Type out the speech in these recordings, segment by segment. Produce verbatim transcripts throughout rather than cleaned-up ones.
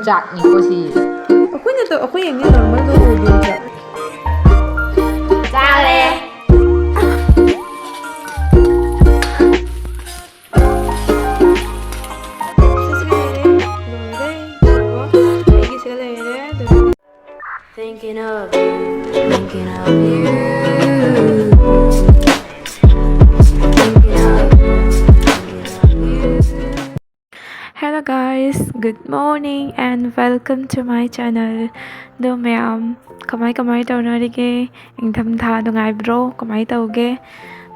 ꯆꯥꯛꯅꯤꯀꯣ ꯁꯤ꯫ ꯑꯩꯈꯣꯏꯅ ꯇꯧ-, ꯑꯩꯈꯣꯏ ꯌꯦꯡꯉꯦ ꯅꯣꯔꯃꯦꯜꯗꯣ ꯎꯗꯣꯏꯗ꯭ꯔꯥ? ꯆꯥꯔꯦ꯫ ꯁꯤꯁꯤꯒ ꯂꯩꯔꯦ, ꯂꯣꯏꯔꯦ, ꯂꯣꯏꯔꯦ꯫ ꯑꯩꯒꯤꯁꯤꯒ ꯂꯩꯔꯦ, ꯑꯗꯨꯒ Thinking of you, thinking of you. Thinking of you, thinking of you. Hello guys, good morning and welcome to my channel. ꯑꯗꯣ ꯃꯌꯥꯝ ꯀꯃꯥꯏ ꯀꯃꯥꯏ ꯇꯧꯅꯔꯤꯒꯦ? ꯏꯪꯊꯝꯊꯥ ꯅꯨꯡꯉꯥꯏꯕ꯭ꯔꯣ? ꯀꯃꯥꯏ ꯇꯧꯒꯦ?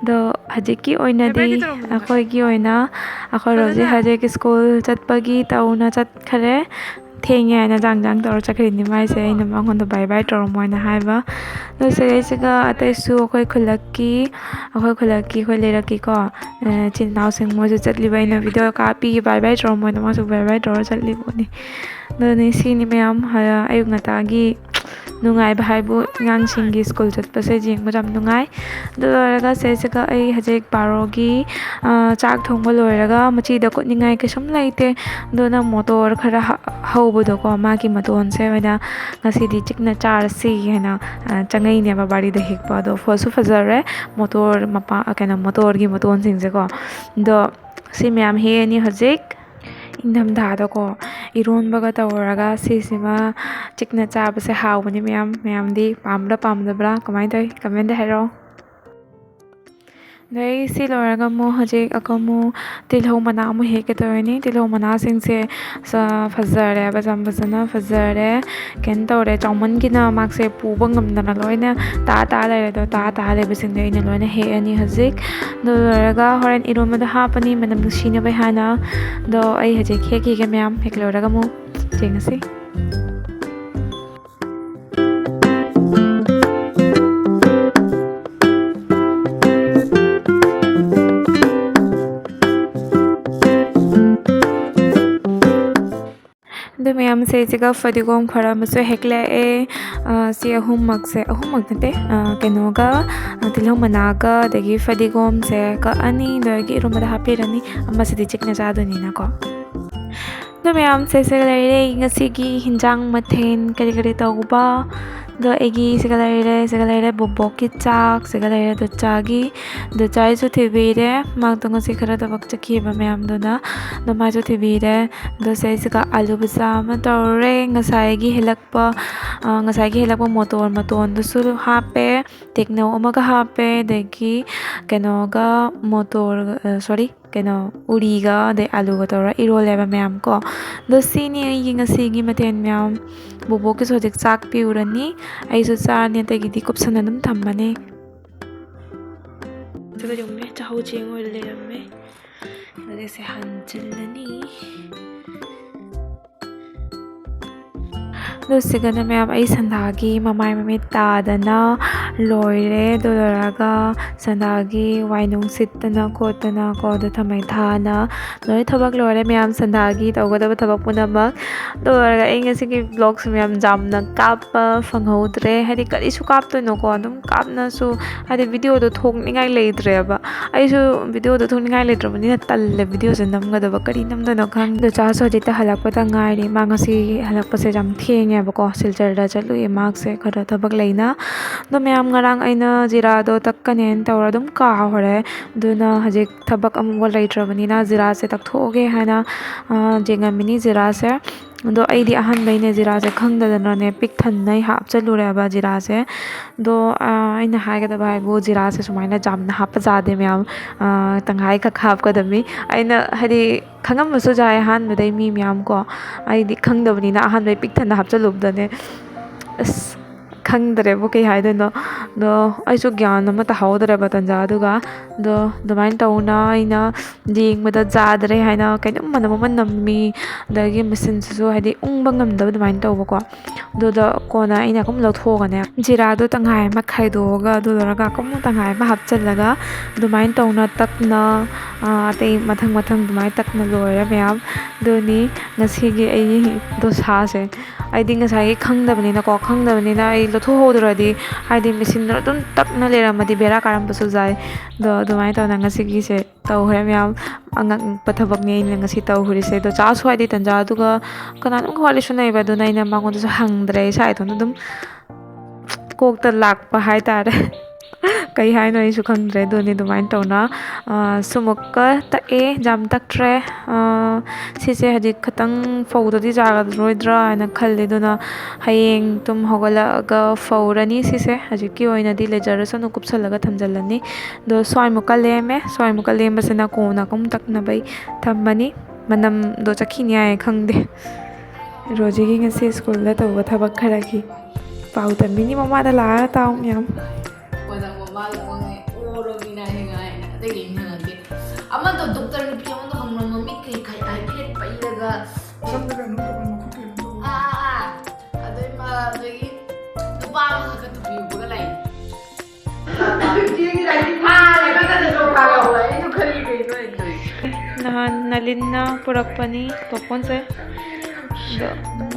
ꯑꯗꯣ ꯍꯧꯖꯤꯛꯀꯤ ꯑꯣꯏꯅꯗꯤ ꯀꯩ ꯀꯩ ꯇꯧꯔꯝꯃꯤꯅꯣ? ꯑꯩꯈꯣꯏꯒꯤ ꯑꯣꯏꯅ ꯑꯩꯈꯣꯏ ꯔꯣꯖꯤ ꯐꯖꯅ? ꯍꯧꯖꯤꯛ ꯁ꯭ꯀꯨꯜ ꯆꯠꯄꯒꯤ ꯇꯧꯅ ꯆꯠꯈ꯭ꯔꯦ꯫ ꯊꯦꯡꯉꯦ ꯍꯥꯏꯅ ꯖꯥꯡ ꯖꯥꯡ ꯇꯧꯔ ꯆꯠꯈ꯭ꯔꯤꯅꯤ ꯃꯥꯏꯁꯦ꯫ ꯑꯩꯅ ꯃꯉꯣꯟꯗ bye bye ꯇꯧꯔꯝꯃꯣ ꯍꯥꯏꯅ ꯍꯥꯏꯕ꯫ ꯑꯗꯣ ꯁꯤꯗꯩꯁꯤꯒ ꯑꯇꯩꯁꯨ ꯑꯩꯈꯣꯏ ꯈꯨꯜꯂꯛꯀꯤ, ꯑꯩꯈꯣꯏ ꯈꯨꯜꯂꯛꯀꯤ, ꯑꯩꯈꯣꯏ ꯂꯩꯔꯛꯀꯤꯀꯣ, ꯑ, ꯏꯆꯤꯟ ꯏꯅꯥꯎꯁꯤꯡ ꯃꯣꯏꯁꯨ ꯆꯠꯂꯤꯕ꯫ ꯑꯩꯅ video ꯀꯥꯞꯄꯤꯒꯦ, bye bye ꯇꯧꯔꯝꯃꯣ ꯍꯥꯏꯅ ꯃꯥꯁꯨ bye bye ꯇꯧꯔ ꯆꯠꯂꯤꯕꯅꯤ꯫ ꯑꯗꯨꯅꯤ ꯁꯤꯅꯤ ꯃꯌꯥꯝ, ꯑ, ꯑꯌꯨꯛ ꯉꯟꯇꯥꯒꯤ ꯅꯨꯡꯉꯥꯏꯕ ꯍꯥꯏꯕꯨ ꯑꯉꯥꯡꯁꯤꯡꯒꯤ ꯁ꯭ꯀꯨꯜ ꯆꯠꯄꯁꯦ ꯌꯦꯡꯕꯗ ꯌꯥꯝ ꯅꯨꯡꯉꯥꯏ꯫ ꯑꯗꯨ ꯂꯣꯏꯔꯒ ꯁꯤꯁꯤꯒ ꯑꯩ ꯍꯧꯖꯤꯛ ꯕꯥꯔꯣꯒꯤ, ꯑ, ꯆꯥꯛ ꯊꯣꯡꯕ ꯂꯣꯏꯔꯒ ꯃꯆꯤꯗ ꯀꯨꯠꯅꯤꯡꯉꯥꯏ ꯀꯩꯁꯨꯝ ꯂꯩꯇꯦ꯫ ꯑꯗꯨꯅ ꯃꯣꯇꯣꯔ ꯈꯔ ꯍ-, ꯍꯧꯕꯗꯣꯀꯣ, ꯃꯥꯒꯤ ꯃꯇꯣꯟꯁꯦ ꯑꯣꯏꯅ ꯉꯁꯤꯗꯤ ꯆꯤꯛꯅ ꯆꯥꯔꯁꯤ ꯍꯥꯏꯅ, ꯑ, ꯆꯪꯉꯛꯏꯅꯦꯕ ꯕꯥꯔꯤꯗ ꯍꯦꯛꯄ꯫ ꯑꯗꯣ ꯐꯁꯨ ꯐꯖꯔꯦ ꯃꯣꯇꯣꯔ ꯃꯄꯥ-, ꯀꯩꯅꯣ, ꯃꯣꯇꯣꯔꯒꯤ ꯃꯇꯣꯟꯁꯤꯡꯁꯦꯀꯣ꯫ ꯑꯗꯣ ꯁꯤ ꯃꯌꯥꯝ ꯍꯦꯛꯑꯅꯤ ꯍꯧꯖꯤꯛ꯫ ꯏꯪꯊꯝꯊꯥꯗꯀꯣ ꯏꯔꯣꯟꯕꯒ ꯇꯧꯔꯒ ꯁꯤꯁꯤꯃ ꯆꯤꯛꯅ ꯆꯥꯕꯁꯦ ꯍꯥꯎꯕꯅꯤ ꯃꯌꯥꯝ꯫ ꯃꯌꯥꯝꯗꯤ ꯄꯥꯝꯕ꯭ꯔꯥ ꯄꯥꯝꯗꯕ꯭ꯔꯥ ꯀꯃꯥꯏꯅ ꯇꯧꯋꯤ? Comment ꯍꯥꯏꯔꯛꯑꯣ꯫ ꯑꯗꯩ ꯁꯤ ꯂꯣꯏꯔꯒ ꯑꯃꯨꯛ ꯍꯧꯖꯤꯛ ꯑꯃꯨꯛ ꯇꯤꯜꯍꯧ ꯃꯅꯥ ꯑꯃꯨꯛ ꯍꯦꯛꯀꯦ ꯇꯧꯔꯤꯅꯤ꯫ ꯇꯤꯜꯍꯧ ꯃꯅꯥꯁꯤꯡꯁꯦ ꯁ-, ꯐꯖꯔꯦꯕ, ꯌꯥꯝ ꯐꯖꯅ ꯐꯖꯔꯦ꯫ ꯀꯩꯅꯣ ꯇꯧꯔꯦ, ꯆꯥꯎꯃꯟꯒꯤꯅ ꯃꯥꯁꯦ ꯄꯨꯕ ꯉꯝꯗꯅ ꯂꯣꯏꯅ ꯇꯥ ꯇꯥ ꯂꯩꯔꯦ꯫ ꯑꯗꯣ ꯇꯥ ꯇꯥ ꯂꯩꯕꯁꯤꯡꯗꯣ ꯑꯩꯅ ꯂꯣꯏꯅ ꯍꯦꯛꯑꯅꯤ ꯍꯧꯖꯤꯛ꯫ ꯑꯗꯨ ꯂꯣꯏꯔꯒ ꯍꯣꯔꯦꯟ ꯏꯔꯣꯟꯕꯗ ꯍꯥꯞꯄꯅꯤ ꯃꯅꯝ ꯅꯨꯡꯁꯤꯅꯕ ꯍꯥꯏꯅ꯫ ꯑꯗꯣ ꯑꯩ ꯍꯧꯖꯤꯛ ꯍꯦꯛꯈꯤꯒꯦ ꯃꯌꯥꯝ, ꯍꯦꯛ ꯂꯣꯏꯔꯒ ꯑꯃꯨꯛ ꯌꯦꯡꯉꯁꯤ꯫ ꯑꯗꯨ ꯃꯌꯥꯝꯁꯦ ꯁꯤꯒ ꯐꯗꯤꯒꯣꯝ ꯈꯔ ꯑꯃꯁꯨ ꯍꯦꯛꯂꯛꯑꯦ꯫ ꯑ, ꯁꯤ ꯑꯍꯨꯝꯃꯛꯁꯦ, ꯑꯍꯨꯝꯃꯛ ꯅꯠꯇꯦ, ꯑ, ꯀꯩꯅꯣꯒ, ꯑ, ꯇꯤꯜꯍꯧ ꯃꯅꯥꯒ, ꯑꯗꯒꯤ ꯐꯗꯤꯒꯣꯝꯁꯦ ꯀꯛꯑꯅꯤ, ꯑꯗꯒꯤ ꯏꯔꯣꯟꯕꯗ ꯍꯥꯞꯄꯤꯔꯅꯤ꯫ ꯑꯃꯁꯤꯗꯤ ꯆꯤꯛꯅ ꯆꯥꯗꯣꯏꯅꯤꯅꯀꯣ꯫ ꯑꯗꯣ ꯃꯌꯥꯝ, ꯁꯤꯁꯤꯒ ꯂꯩꯔꯦ ꯉꯁꯤꯒꯤ ꯍꯤꯟꯖꯥꯡ ꯃꯊꯦꯜ ꯀꯔꯤ ꯀꯔꯤ ꯇꯧꯕ꯫ ꯑꯗꯣ ꯑꯩꯒꯤ ꯁꯤꯒ ꯂꯩꯔꯦ, ꯁꯤꯒ ꯂꯩꯔꯦ ꯕꯣꯕꯣꯛꯀꯤ ꯆꯥꯛ, ꯁꯤꯒ ꯂꯩꯔꯦ ꯗꯣꯆꯥꯒꯤ, ꯗꯣꯆꯥꯒꯤꯁꯨ ꯊꯤꯕꯤꯔꯦ꯫ ꯃꯥꯗꯣ ꯉꯁꯤ ꯈꯔ ꯊꯕꯛ ꯆꯠꯈꯤꯕ ꯃꯌꯥꯝꯗꯨꯅ, ꯑꯗꯣ ꯃꯥꯁꯨ ꯊꯤꯕꯤꯔꯦ꯫ ꯑꯗꯣ ꯁꯤꯁꯤꯒ ꯑꯥꯂꯨ ꯕꯖꯥ ꯑꯃ ꯇꯧꯔꯦ꯫ ꯉꯁꯥꯏꯒꯤ ꯍꯦꯜꯂꯛꯄ, ꯑ, ꯉꯁꯥꯏꯒꯤ ꯍꯦꯜꯂꯛꯄ ꯃꯣꯇꯣꯔ ꯃꯇꯣꯟꯗꯨꯁꯨ ꯍꯥꯞꯄꯦ, ꯇꯦꯛꯅꯧ ꯑꯃꯒ ꯍꯥꯞꯄꯦ, ꯑꯗꯒꯤ ꯀꯩꯅꯣꯒ ꯃꯣꯇꯣꯔ, ꯑ, sorry, ꯀꯩꯅꯣ, ꯎꯔꯤꯒ ꯑꯗꯩ ꯑꯥꯂꯨꯒ ꯇꯧꯔ ꯏꯔꯣꯜꯂꯦꯕ ꯃꯌꯥꯝ ꯀꯣ꯫ ꯑꯗꯣ ꯁꯤꯅꯤ ꯑꯩꯒꯤ ꯉꯁꯤꯒꯤ ꯃꯊꯦꯜ ꯃꯌꯥꯝ꯫ ꯕꯣꯕꯣꯛꯀꯤꯁꯨ ꯍꯧꯖꯤꯛ ꯆꯥꯛ ꯄꯤꯔꯨꯔꯅꯤ, ꯑꯩꯁꯨ ꯆꯥꯔꯅꯤ, ꯑꯇꯩꯒꯤꯗꯤ ꯀꯨꯞꯁꯟꯅ ꯑꯗꯨꯝ ꯊꯝꯃꯅꯤ꯫ ꯁꯤꯒ ꯌꯦꯡꯉꯨꯅꯦ, ꯆꯥꯛꯍꯥꯎ ꯆꯦꯡ ꯑꯣꯏꯅ ꯂꯩꯔꯝꯃꯦ꯫ ꯍꯧꯖꯤꯛꯁꯦ ꯍꯥꯟꯖꯤꯜꯂꯅꯤ꯫ ꯑꯗꯨ ꯁꯤꯒꯅ ꯃꯌꯥꯝ ꯑꯩ ꯁꯟꯗꯥꯒꯤ ꯃꯃꯥꯏ ꯃꯃꯤꯠ ꯇꯥꯗꯅ ꯂꯣꯏꯔꯦ꯫ ꯑꯗꯨ ꯂꯣꯏꯔꯒ ꯁꯟꯗꯥꯒꯤ ꯋꯥꯏ ꯅꯨꯡ ꯁꯤꯠꯇꯅ ꯈꯣꯠꯇꯅ ꯀꯣ, ꯑꯗꯨ ꯊꯝꯃꯩ ꯊꯥꯅ ꯂꯣꯏ ꯊꯕꯛ ꯂꯣꯏꯔꯦ ꯃꯌꯥꯝ꯫ ꯁꯟꯗꯥꯒꯤ ꯇꯧꯒꯗꯕ ꯊꯕꯛ ꯄꯨꯝꯅꯃꯛ꯫ ꯑꯗꯨ ꯂꯣꯏꯔꯒ ꯑꯩ ꯉꯁꯤꯒꯤ vlogꯁꯦ ꯃꯌꯥꯝ ꯌꯥꯝꯅ ꯀꯥꯞꯄ ꯐꯪꯍꯧꯗ꯭ꯔꯦ, ꯍꯥꯏꯗꯤ ꯀꯔꯤꯁꯨ ꯀꯥꯞꯇꯣꯏꯅꯣꯀꯣ, ꯑꯗꯨꯝ ꯀꯥꯞꯅꯁꯨ ꯍꯥꯏꯗꯤ videoꯗꯣ ꯊꯣꯛꯅꯤꯡꯉꯥꯏ ꯂꯩꯇ꯭ꯔꯦꯕ꯫ ꯑꯩꯁꯨ videoꯗꯣ ꯊꯣꯛꯅꯤꯡꯉꯥꯏ ꯂꯩꯇ꯭ꯔꯕꯅꯤꯅ ꯇꯜꯂꯦ videoꯁꯦ ꯅꯝꯒꯗꯕ꯫ ꯀꯔꯤ ꯅꯝꯗꯣꯏꯅꯣ ꯈꯪꯗꯦ꯫ ꯆꯥꯁꯨ ꯍꯧꯖꯤꯛꯇ ꯍꯜꯂꯛꯄꯗ ꯉꯥꯏꯔꯤ꯫ ꯃꯥ ꯉꯁꯤ ꯍꯜꯂꯛꯄꯁꯦ ꯌꯥꯝ ꯊꯦꯡꯉꯦꯕꯀꯣ, ꯁꯤꯜꯆꯔꯗ ꯆꯠꯂꯨꯏ꯫ ꯃꯍꯥꯛꯁꯦ ꯈꯔ ꯊꯕꯛ ꯂꯩꯅ꯫ ꯑꯗꯣ ꯃꯌꯥꯝ, ꯉꯔꯥꯡ ꯑꯩꯅ ꯖꯤꯔꯥꯗꯣ ꯇꯛꯀꯅꯦꯅ ꯇꯧꯔ ꯑꯗꯨꯝ ꯀꯥꯎꯍꯧꯔꯦ꯫ ꯑꯗꯨꯅ ꯍꯧꯖꯤꯛ ꯊꯕꯛ ꯑꯃꯨꯛ ꯂꯩꯇ꯭ꯔꯕꯅꯤꯅ ꯖꯤꯔꯥꯁꯦ ꯇꯛꯊꯣꯛꯑꯒꯦ ꯍꯥꯏꯅ, ꯑ, ꯌꯦꯡꯉꯝꯃꯤꯅꯤ ꯖꯤꯔꯥꯁꯦ꯫ ꯑꯗꯣ ꯑꯩꯗꯤ ꯑꯍꯥꯟꯕꯩꯅꯦ ꯖꯤꯔꯥꯁꯦ ꯈꯪꯗꯗꯅꯅꯦ ꯄꯤꯛ ꯊꯟꯅ ꯑꯩ ꯍꯥꯞꯆꯜꯂꯨꯔꯦꯕ ꯖꯤꯔꯥꯁꯦ꯫ ꯑꯗꯣ, ꯑ, ꯑꯩꯅ ꯍꯥꯏꯒꯗꯕ ꯍꯥꯏꯕꯨ ꯖꯤꯔꯥꯁꯦ ꯁꯨꯃꯥꯏꯅ ꯌꯥꯝꯅ ꯍꯥꯞꯄ ꯌꯥꯗꯦ ꯃꯌꯥꯝ꯫ ꯑ, ꯇꯪꯈꯥꯏ ꯈꯛ ꯍꯥꯞꯀꯗꯕꯅꯤ꯫ ꯑꯩꯅ ꯍꯥꯏꯗꯤ ꯈꯪꯉꯝꯕꯁꯨ ꯌꯥꯏ ꯑꯍꯥꯟꯕꯗꯩ ꯃꯤ ꯃꯌꯥꯝ ꯀꯣ꯫ ꯑꯩꯗꯤ ꯈꯪꯗꯕꯅꯤꯅ ꯑꯍꯥꯟꯕꯩ ꯄꯤꯛ ꯊꯟꯅ ꯍꯥꯞꯆꯜꯂꯨꯕꯗꯅꯦ ꯑꯁ ꯈꯪꯗ꯭ꯔꯦꯕꯨ ꯀꯩ ꯍꯥꯏꯗꯣꯏꯅꯣ꯫ ꯑꯗꯣ ꯑꯩꯁꯨ ꯒ꯭ꯌꯥꯟ ꯑꯃ ꯇꯥꯍꯧꯗ꯭ꯔꯦꯕ ꯇꯟꯖꯥꯗꯨꯒ꯫ ꯑꯗꯣ ꯑꯗꯨꯃꯥꯏꯅ ꯇꯧꯅ ꯑꯩꯅ ꯌꯦꯡꯕꯗ ꯖꯥꯗ꯭ꯔꯦ ꯍꯥꯏꯅ ꯀꯩꯅꯣꯝ ꯃꯅꯝ ꯑꯃ ꯅꯝꯃꯤ, ꯑꯗꯒꯤ ꯃꯦꯆꯤꯟꯁꯤꯁꯨ ꯍꯥꯏꯗꯤ ꯎꯪꯕ ꯉꯝꯗꯕ ꯑꯗꯨꯃꯥꯏꯅ ꯇꯧꯕꯀꯣ꯫ ꯑꯗꯨꯗ ꯀꯣꯟꯅ ꯑꯩꯅ ꯑꯗꯨꯝ ꯂꯧꯊꯣꯛꯑꯒꯅꯦ, ꯖꯤꯔꯥꯗꯣ ꯇꯪꯈꯥꯏ ꯑꯃ ꯈꯥꯏꯗꯣꯛꯑꯒ ꯑꯗꯨ ꯂꯣꯏꯔꯒ ꯑꯃꯨꯛ ꯇꯪꯈꯥꯏ ꯑꯃ ꯍꯥꯞꯆꯜꯂꯒ ꯑꯗꯨꯃꯥꯏꯅ ꯇꯧꯅ ꯇꯛꯅ, ꯑ, ꯑꯇꯩ ꯃꯊꯪ ꯃꯊꯪ ꯑꯗꯨꯃꯥꯏꯅ ꯇꯛꯅ ꯂꯣꯏꯔꯦ ꯃꯌꯥꯝ꯫ ꯑꯗꯨꯅꯤ ꯉꯁꯤꯒꯤ ꯑꯩꯒꯤ ꯗꯣꯁꯥꯁꯦ꯫ ꯑꯩꯗꯤ ꯉꯁꯥꯏꯒꯤ ꯈꯪꯗꯕꯅꯤꯅꯀꯣ, ꯈꯪꯗꯕꯅꯤꯅ ꯑꯩ ꯂꯧꯊꯣꯛꯍꯧꯗ꯭ꯔꯗꯤ, ꯍꯥꯏꯗꯤ ꯃꯦꯆꯤꯟꯗꯣ ꯑꯗꯨꯝ ꯇꯛꯅ ꯂꯩꯔꯝꯃꯗꯤ ꯕꯦꯔꯥ ꯀꯥꯔꯝꯕꯁꯨ ꯌꯥꯏ꯫ ꯑꯗꯣ ꯑꯗꯨꯃꯥꯏꯅ ꯇꯧꯅ ꯉꯁꯤꯒꯤꯁꯦ ꯇꯧꯈ꯭ꯔꯦ ꯃꯌꯥꯝ꯫ ꯑꯉꯛꯄ ꯊꯕꯛꯅꯤ ꯑꯩꯅ ꯉꯁꯤ ꯇꯧꯈ꯭ꯔꯤꯁꯦ꯫ ꯑꯗꯣ ꯆꯥꯁꯨ ꯍꯥꯏꯗꯤ ꯇꯟꯖꯥ ꯑꯗꯨꯒ ꯀꯅꯥꯅꯣꯝꯒ ꯋꯥꯔꯤꯁꯨ ꯅꯩꯕ, ꯑꯗꯨꯅ ꯑꯩꯅ ꯃꯉꯣꯟꯗꯁꯨ ꯍꯪꯗ꯭ꯔꯦ꯫ ꯏꯁꯥ ꯏꯇꯣꯝꯇ ꯑꯗꯨꯝ ꯀꯣꯛꯇ ꯂꯥꯛꯄ ꯍꯥꯏꯇꯥꯔꯦ꯫ ꯀꯩ ꯍꯥꯏꯅꯣ ꯑꯩꯁꯨ ꯈꯪꯗ꯭ꯔꯦ꯫ ꯑꯗꯨꯅꯤ ꯑꯗꯨꯃꯥꯏꯅ ꯇꯧꯅ, ꯑ, ꯁꯨꯃꯨꯛꯀ ꯇꯛꯑꯦ, ꯌꯥꯝ ꯇꯛꯇ꯭ꯔꯦ꯫ ꯑ, ꯁꯤꯁꯦ ꯍꯧꯖꯤꯛ ꯈꯤꯇꯪ ꯐꯧꯗꯗꯤ ꯌꯥꯔꯔꯣꯏꯗ꯭ꯔꯥ ꯍꯥꯏꯅ ꯈꯜꯂꯤ꯫ ꯑꯗꯨꯅ ꯍꯌꯦꯡ ꯇꯨꯝ ꯍꯧꯒꯠꯂꯛꯑꯒ ꯐꯧꯔꯅꯤ ꯁꯤꯁꯦ꯫ ꯍꯧꯖꯤꯛꯀꯤ ꯑꯣꯏꯅꯗꯤ ꯂꯩꯖꯔꯁꯅꯨ, ꯀꯨꯞꯁꯜꯂꯒ ꯊꯝꯖꯤꯜꯂꯅꯤ꯫ ꯑꯗꯣ ꯁ꯭ꯋꯥꯏꯃꯨꯛꯀ ꯂꯦꯝꯃꯦ꯫ ꯁ꯭ꯋꯥꯏꯃꯨꯛꯀ ꯂꯦꯝꯕꯁꯤꯅ ꯀꯣꯟꯅ ꯑꯃꯨꯛ ꯇꯛꯅꯕꯩ ꯊꯝꯃꯅꯤ꯫ ꯃꯅꯝꯗꯣ ꯆꯠꯈꯤꯅꯤ ꯍꯥꯏꯌꯦ, ꯈꯪꯗꯦ꯫ ꯔꯣꯖꯤꯒꯤ ꯉꯁꯤ ꯁ꯭ꯀꯨꯜꯗ ꯇꯧꯕ ꯊꯕꯛ ꯈꯔꯒꯤ ꯄꯥꯎ ꯇꯝꯕꯤꯅꯤ ꯃꯃꯥꯗ ꯂꯥꯛꯑꯒ꯫ ꯇꯥꯎ ꯃꯌꯥꯝ꯫ ꯀꯣꯟꯅ ꯃꯃꯥꯒꯤ ꯃꯉꯩ ꯑꯣꯔꯣ ꯃꯤꯅ ꯍꯦꯡꯉꯥꯏꯅ ꯑꯇꯩ ꯌꯦꯡꯅꯔꯒꯦ꯫ ꯑꯃꯗꯣ ꯗꯣꯛꯇꯔ ꯅꯨꯄꯤ ꯑꯃꯗꯣ ꯍꯪꯕ ꯃꯃꯤꯠ ꯀꯩ ꯀꯩ ꯍꯥꯏꯐꯦꯠ ꯄꯩꯔꯒ ꯁꯝꯗ ꯀꯩꯅꯣꯝ ꯇꯧꯕ, ꯃꯈꯨꯠ ꯀꯩꯅꯣꯝ ꯇꯧꯕ꯫ ꯑꯥ, ꯑꯥ, ꯑꯥ꯫ ꯑꯗꯨꯏ ꯃꯥ-, ꯑꯗꯨꯒꯤ ꯅꯨꯄꯥ ꯑꯃꯈꯛꯀ ꯇꯨꯄꯤ ꯎꯞꯄꯒ ꯂꯩ꯫ ꯅꯍꯥꯟ ꯅꯂꯤꯟꯅ ꯄꯨꯔꯛꯄꯅꯤ ꯄꯣꯞꯀꯣꯔꯟꯁꯦ꯫ ꯑꯗꯣ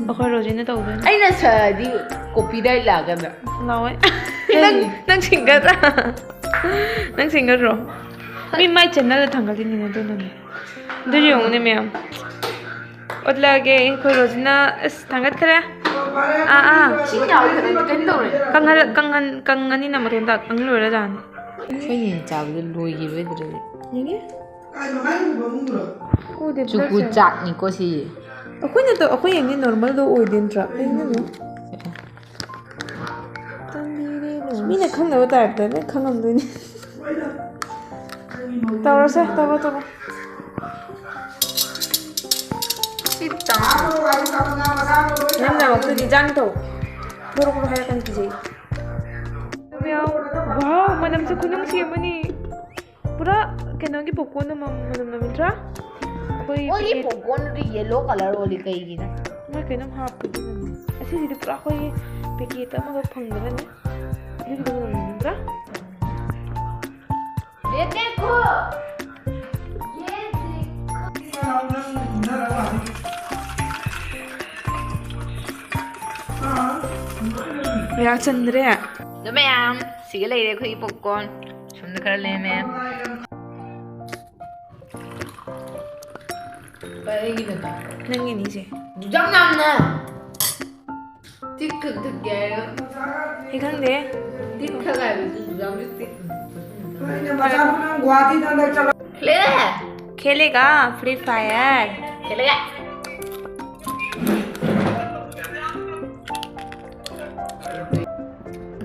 ꯑꯩꯈꯣꯏ ꯔꯣꯖꯤꯅ ꯇꯧꯗꯣꯏꯅꯦ꯫ ꯑꯩꯅ ꯁꯛꯑꯗꯤ copyright ꯂꯥꯛꯀꯗ꯭ꯔꯥ? ꯂꯥꯛꯑꯣꯏ꯫ ꯀꯩ? ꯅꯪ, ꯅꯪ singerꯔꯥ? ꯅꯪ singerꯔꯣ? ꯃꯤ ꯃꯥꯏ channelꯗ ꯊꯥꯡꯒꯠꯂꯤꯅꯤꯅꯦ, ꯑꯗꯨꯅꯅꯦ꯫ ꯑꯗꯨ ꯌꯦꯡꯉꯨꯅꯦ ꯃꯌꯥꯝ꯫ ꯎꯠꯂꯛꯑꯒꯦ, ꯑꯩꯈꯣꯏ ꯔꯣꯖꯤꯅ ꯑꯁ ꯊꯥꯡꯒꯠꯈ꯭ꯔꯦ꯫ ꯑꯥ, ꯑꯥ꯫ ꯏꯁꯤꯡ ꯌꯥꯎꯔꯤ ꯈꯛꯇ ꯀꯩꯝ ꯇꯧꯔꯣꯏ꯫ ꯀꯪꯍꯜ-, ꯀꯪꯍꯟ-, ꯀꯪꯉꯅꯤꯅ ꯃꯊꯟꯇ ꯀꯪ ꯂꯣꯏꯔꯖꯥꯠꯅꯤ꯫ ꯑꯩꯈꯣꯏꯅ ꯆꯥꯕꯗ ꯂꯣꯏꯈꯤꯔꯣꯏꯗ꯭ꯔꯗꯤ꯫ ꯌꯦꯡꯒꯦ꯫ ꯎꯗꯦ, ꯆꯨꯀꯨ blur ꯆꯥꯏ꯫ ꯆꯥꯛꯅꯤꯀꯣ ꯁꯤ꯫ ꯑꯩꯈꯣꯏꯅ ꯇꯧ-, ꯑꯩꯈꯣꯏ ꯌꯦꯡꯉꯤ normalꯗꯣ ꯑꯣꯏꯗꯦ ꯅꯠꯇ꯭ꯔꯥ? ꯀꯩꯅꯣ? ꯃꯤꯅ ꯈꯪꯗꯕ typeꯇ ꯂꯣꯏ ꯈꯪꯉꯝꯗꯣꯏꯅꯤ꯫ ꯇꯧꯔꯁꯦ, ꯇꯧꯔꯣ, ꯇꯧꯔꯣ꯫ ꯁꯤ ꯇꯥ-, ꯅꯪ ꯅꯥꯃꯛꯇꯨꯗꯤ ꯏꯟꯖꯥꯡ ꯇꯧ꯫ ꯕꯣꯔꯣ ꯕꯣꯔꯣ ꯍꯥꯏꯔꯛꯀꯅꯤ ꯀꯤꯖꯩ꯫ Wow, ꯃꯅꯝꯁꯦ ꯈꯨꯅꯨꯡꯁꯤ ꯑꯃꯅꯤ꯫ ꯄꯨꯔꯥ ꯀꯩꯅꯣꯒꯤ popcornꯗꯣ ꯃ-, ꯃꯅꯝ ꯅꯝꯗ꯭ꯔꯥ? ꯑꯩꯈꯣꯏ ꯃꯣꯏꯒꯤ packet popcornꯗꯨꯗꯤ yellow colour ꯑꯣꯜꯂꯤ ꯀꯩꯒꯤꯅꯣ? ꯃꯣꯏ ꯀꯩꯅꯣꯝ ꯍꯥꯞꯄꯒꯤ ꯃꯅꯝ꯫ ꯑꯁꯤꯁꯤꯗꯤ ꯄꯨꯔꯥ ꯑꯩꯈꯣꯏꯒꯤ packet ꯑꯃꯈꯛ ꯐꯪꯕꯅꯅꯦ꯫ ꯑꯗꯨꯒꯤꯗꯣ ꯃꯅꯝ ꯅꯝꯗ꯭ꯔꯥ? ये देखो, ये देखो। ꯌꯥ ꯆꯟꯗ꯭ꯔꯦ꯫ ꯑꯗꯣ ꯃꯌꯥꯝ, ꯁꯤꯒ ꯂꯩꯔꯦ ꯑꯩꯈꯣꯏꯒꯤ popcorn꯫ ꯁꯣꯝꯗ ꯈꯔ ꯂꯦꯝꯃꯦ꯫ ꯑꯩꯒꯤꯅꯦ꯫ ꯅꯪꯒꯤꯅꯤ ꯏꯆꯦ꯫ ꯌꯥꯝ ꯌꯥꯝꯅ꯫ ꯇꯤꯛ ꯈꯛ ꯊꯛꯀꯦ ꯍꯥꯏꯔꯒ꯫ ꯑꯩ ꯈꯪꯗꯦ꯫ ꯇꯤꯛ ꯈꯛ ꯍꯥꯏꯕꯗꯨ ꯌꯥꯝ ꯇꯤꯛ꯫ ꯅꯣꯏꯅ ꯃꯆꯥ ꯅꯪ ꯒꯨꯍꯥꯇꯤꯗ ꯍꯟꯗꯛ ꯆꯠꯂ- खेलेगा? खेलेगा Free Fire? खेलेगा।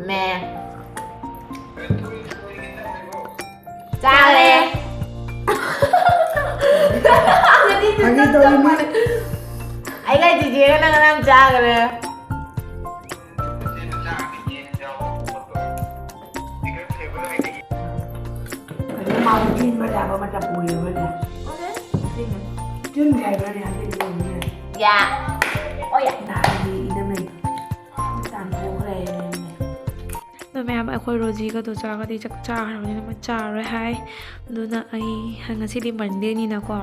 मैं ꯆꯥꯔꯦ꯫ ꯐꯥꯒꯤ ꯇꯧꯔꯤꯅꯤ꯫ ꯑꯩꯒ ꯆꯤꯆꯦꯒ ꯅꯪ ꯉꯔꯥꯡ ꯆꯥꯈ꯭ꯔꯦ꯫ ꯀꯩꯅꯣ ꯃꯥꯕꯨ ꯆꯦꯟꯕ ꯌꯥꯕ ꯃꯇꯝ ꯑꯣꯏꯔꯕꯅꯦ꯫ ꯆꯤꯟ ꯈꯥꯏꯕ꯭ꯔꯅꯦ ꯍꯥꯏꯕꯗꯤ ꯑꯣꯏꯔꯕꯅꯦ꯫ ꯌꯥ꯫ ꯑꯣ ꯌꯥ꯫ ꯅꯍꯥꯟꯒꯤ ꯏꯅꯝꯃꯩ ꯇꯥꯟꯊꯣꯛꯈ꯭ꯔꯦ ꯍꯥꯏꯕꯅꯦ꯫ ꯑꯗꯣ ꯃꯌꯥꯝ, ꯑꯩꯈꯣꯏ ꯔꯣꯖꯤꯒꯗꯣ ꯆꯥꯒꯗꯤ ꯆꯥꯛ ꯆꯥꯈ꯭ꯔꯕꯅꯤꯅ ꯃꯣꯏ ꯆꯥꯔꯔꯣꯏ ꯍꯥꯏ꯫ ꯑꯗꯨꯅ ꯑꯩ ꯉꯁꯤꯗꯤ ꯃꯟꯗꯦꯅꯤꯅꯀꯣ,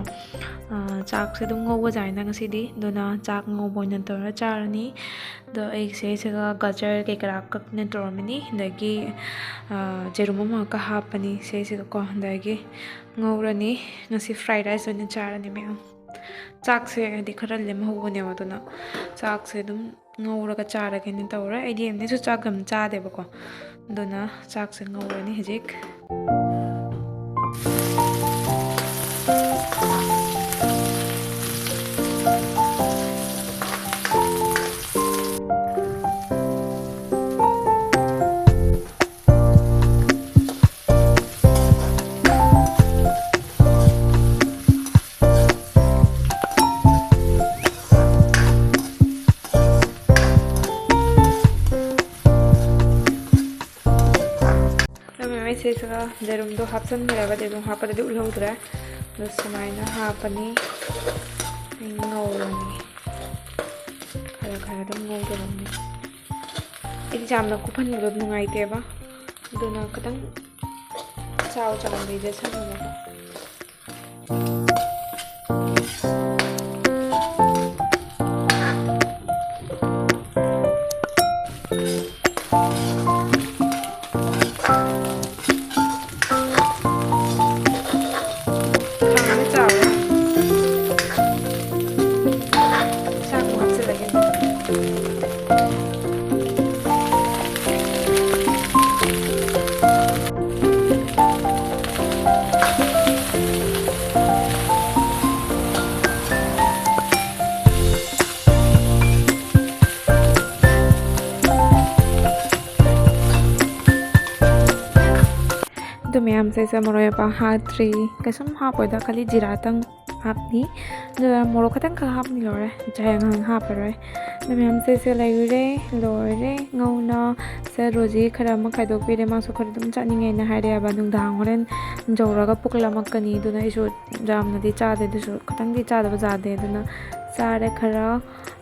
ꯑꯥ, ꯆꯥꯛꯁꯦ ꯑꯗꯨꯝ ꯉꯧꯕ ꯌꯥꯏꯅ ꯉꯁꯤꯗꯤ꯫ ꯑꯗꯨꯅ ꯆꯥꯛ ꯉꯧꯕ ꯑꯣꯏꯅ ꯇꯧꯔ ꯆꯥꯔꯅꯤ꯫ ꯑꯗꯣ ꯑꯩ ꯁꯤꯁꯤꯒ ꯒꯖꯔ ꯀꯩꯀꯔꯥ ꯀꯛꯅ ꯇꯧꯔꯝꯃꯤꯅꯤ꯫ ꯑꯗꯒꯤ, ꯑꯥ, ꯌꯦꯔꯨꯝ ꯑꯃꯈꯛꯀ ꯍꯥꯞꯄꯅꯤ ꯁꯤꯁꯤꯒꯀꯣ꯫ ꯑꯗꯒꯤ ꯉꯧꯔꯅꯤ꯫ ꯉꯁꯤ fried rice ꯑꯣꯏꯅ ꯆꯥꯔꯅꯤ ꯃꯌꯥꯝ꯫ ꯆꯥꯛꯁꯦ ꯍꯥꯏꯗꯤ ꯈꯔ ꯂꯦꯝꯍꯧꯕꯅꯦꯕ, ꯑꯗꯨꯅ ꯆꯥꯛꯁꯦ ꯑꯗꯨꯝ ꯉꯧꯔꯒ ꯆꯥꯔꯒꯦꯅ ꯇꯧꯔꯦ꯫ ꯑꯩꯗꯤ ꯑꯦꯝꯅꯤꯁꯨ ꯆꯥꯛ ꯌꯥꯝ ꯆꯥꯗꯦꯕꯀꯣ, ꯑꯗꯨꯅ ꯆꯥꯛꯁꯦ ꯉꯧꯔꯅꯤ ꯍꯧꯖꯤꯛ꯫ ꯑꯗꯨꯒ ꯑꯩ ꯁꯤꯁꯤꯒ ꯌꯦꯔꯨꯝꯗꯣ ꯍꯥꯞꯆꯤꯟꯈ꯭ꯔꯒꯗꯤ ꯑꯗꯨꯝ ꯍꯥꯞꯄꯗꯗꯤ ꯎꯠꯍꯧꯗ꯭ꯔꯦ꯫ ꯑꯗꯣ ꯁꯨꯃꯥꯏꯅ ꯍꯥꯞꯄꯅꯤ꯫ ꯑꯩ ꯉꯧꯔꯅꯤ꯫ ꯈꯔ ꯈꯔ ꯑꯗꯨꯝ ꯉꯧꯗꯣꯔꯕꯅꯤ꯫ ꯑꯩꯗꯤ ꯌꯥꯝꯅ ꯀꯨꯞꯍꯟꯕꯗꯣ ꯅꯨꯡꯉꯥꯏꯇꯦꯕ꯫ ꯑꯗꯨꯅ ꯈꯤꯇꯪ ꯆꯥꯎ ꯆꯥꯎꯅ ꯂꯩꯖꯁꯅꯨꯕꯀꯣ꯫ ꯑꯗꯨ ꯃꯌꯥꯝꯁꯦ ꯁꯦ ꯃꯔꯣꯏ ꯃꯄꯥꯡ ꯍꯥꯞꯇ꯭ꯔꯤ, ꯀꯩꯁꯨꯝ ꯍꯥꯞꯄꯣꯏꯗ, ꯈꯜꯂꯤ ꯖꯤꯔꯥꯇꯪ ꯍꯥꯞꯅꯤ꯫ ꯑꯗꯨꯒ ꯃꯣꯔꯣꯛ ꯈꯇꯪ ꯈꯛ ꯍꯥꯞꯅꯤ, ꯂꯣꯏꯔꯦ꯫ ꯆꯥꯌꯥꯡ ꯍꯥꯞꯄꯔꯣꯏ꯫ ꯑꯗꯨ ꯃꯌꯥꯝꯁꯦ ꯁꯦ ꯂꯩꯔꯦ, ꯂꯣꯏꯔꯦ꯫ ꯉꯧꯅ ꯁꯦ ꯔꯣꯖꯤ ꯈꯔ ꯑꯃ ꯈꯥꯏꯗꯣꯛꯄꯤꯔꯦ, ꯃꯥꯁꯨ ꯈꯔ ꯑꯗꯨꯝ ꯆꯥꯅꯤꯡꯉꯦꯅ ꯍꯥꯏꯔꯛꯑꯦꯕ꯫ ꯅꯨꯡꯗꯥꯡ ꯍꯣꯔꯦꯟ ꯌꯧꯔꯒ ꯄꯨꯛ ꯂꯥꯝꯃꯛꯀꯅꯤ, ꯑꯗꯨꯅ ꯑꯩꯁꯨ ꯌꯥꯝꯅꯗꯤ ꯆꯥꯗꯦ, ꯑꯗꯨꯁꯨ ꯈꯤꯇꯪꯗꯤ ꯆꯥꯗꯕ ꯌꯥꯗꯦ, ꯑꯗꯨꯅ ꯆꯥꯔꯦ ꯈꯔ꯫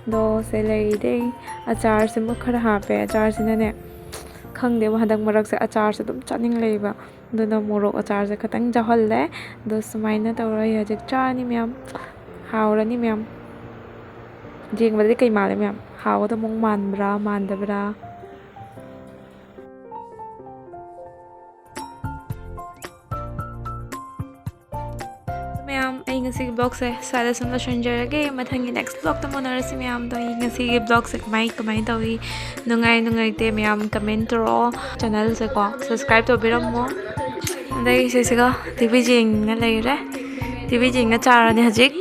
ꯑꯗꯣ ꯁꯦ ꯂꯩꯔꯦ꯫ ꯑꯆꯥꯔꯁꯤꯃ ꯈꯔ ꯍꯥꯞꯄꯦ꯫ ꯑꯆꯥꯔꯁꯤꯅꯅꯦ, ꯈꯪꯗꯦꯕ, ꯍꯟꯗꯛ ꯃꯔꯛꯁꯦ ꯑꯆꯥꯔꯁꯦ ꯑꯗꯨꯝ ꯆꯥꯅꯤꯡ ꯂꯩꯕ꯫ ꯑꯗꯨꯅ ꯃꯣꯔꯣꯛ ꯑꯆꯥꯔꯁꯦ ꯈꯤꯇꯪ ꯌꯥꯎꯍꯜꯂꯦ꯫ ꯑꯗꯣ ꯁꯨꯃꯥꯏꯅ ꯇꯧꯔ ꯑꯩ ꯍꯧꯖꯤꯛ ꯆꯥꯔꯅꯤ ꯃꯌꯥꯝ꯫ ꯍꯥꯎꯔꯅꯤ ꯃꯌꯥꯝ꯫ ꯌꯦꯡꯕꯗꯗꯤ ꯀꯩ ꯃꯥꯜꯂꯦ ꯃꯌꯥꯝ? ꯍꯥꯎꯒꯗꯕ ꯃꯑꯣꯡ ꯃꯥꯟꯕ꯭ꯔꯥ, ꯃꯥꯟꯗꯕ꯭ꯔꯥ? ꯃꯌꯥꯝ, ꯑꯩ ꯉꯁꯤꯒꯤ vlogꯁꯦ ꯁ꯭ꯋꯥꯏꯗ ꯁꯨꯝ ꯂꯣꯏꯁꯤꯟꯖꯔꯒꯦ꯫ ꯃꯊꯪꯒꯤ next vlogꯇ ꯎꯅꯔꯁꯤ ꯃꯌꯥꯝꯗꯣ꯫ ꯑꯩ ꯉꯁꯤꯒꯤ vlogꯁꯦ ꯀꯃꯥꯏ, ꯀꯃꯥꯏꯅ ꯇꯧꯏ, ꯅꯨꯡꯉꯥꯏ ꯅꯨꯡꯉꯥꯏꯇꯦ ꯃꯌꯥꯝ comment ꯇꯧꯔꯛꯑꯣ꯫ Channelꯁꯦꯀꯣ subscribe ꯇꯧꯕꯤꯔꯝꯃꯣ꯫ ꯑꯗꯩ ꯁꯤꯁꯤꯒ TV ꯌꯦꯡꯅ ꯂꯩꯔꯦ꯫ TV ꯌꯦꯡꯅ ꯆꯥꯔꯅꯤ ꯍꯧꯖꯤꯛ꯫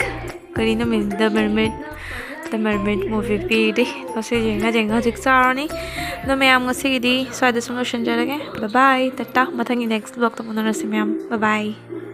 ꯀꯔꯤ ꯅꯨꯃꯤꯠ? The Mermaid, The Mermaid movie ꯄꯤꯔꯤ꯫ ꯑꯗꯣ ꯁꯤ ꯌꯦꯡꯉ ꯌꯦꯡꯉ ꯍꯧꯖꯤꯛ ꯆꯥꯔꯅꯤ꯫ ꯑꯗꯣ ꯃꯌꯥꯝ ꯉꯁꯤꯒꯤꯗꯤ ꯁ꯭ꯋꯥꯏꯗ ꯁꯨꯝ ꯂꯣꯏꯁꯤꯟꯖꯔꯒꯦ꯫ Bye bye, Tata. ꯃꯊꯪꯒꯤ next vlogꯇ ꯎꯅꯔꯁꯤ ꯃꯌꯥꯝ꯫ Bye bye꯫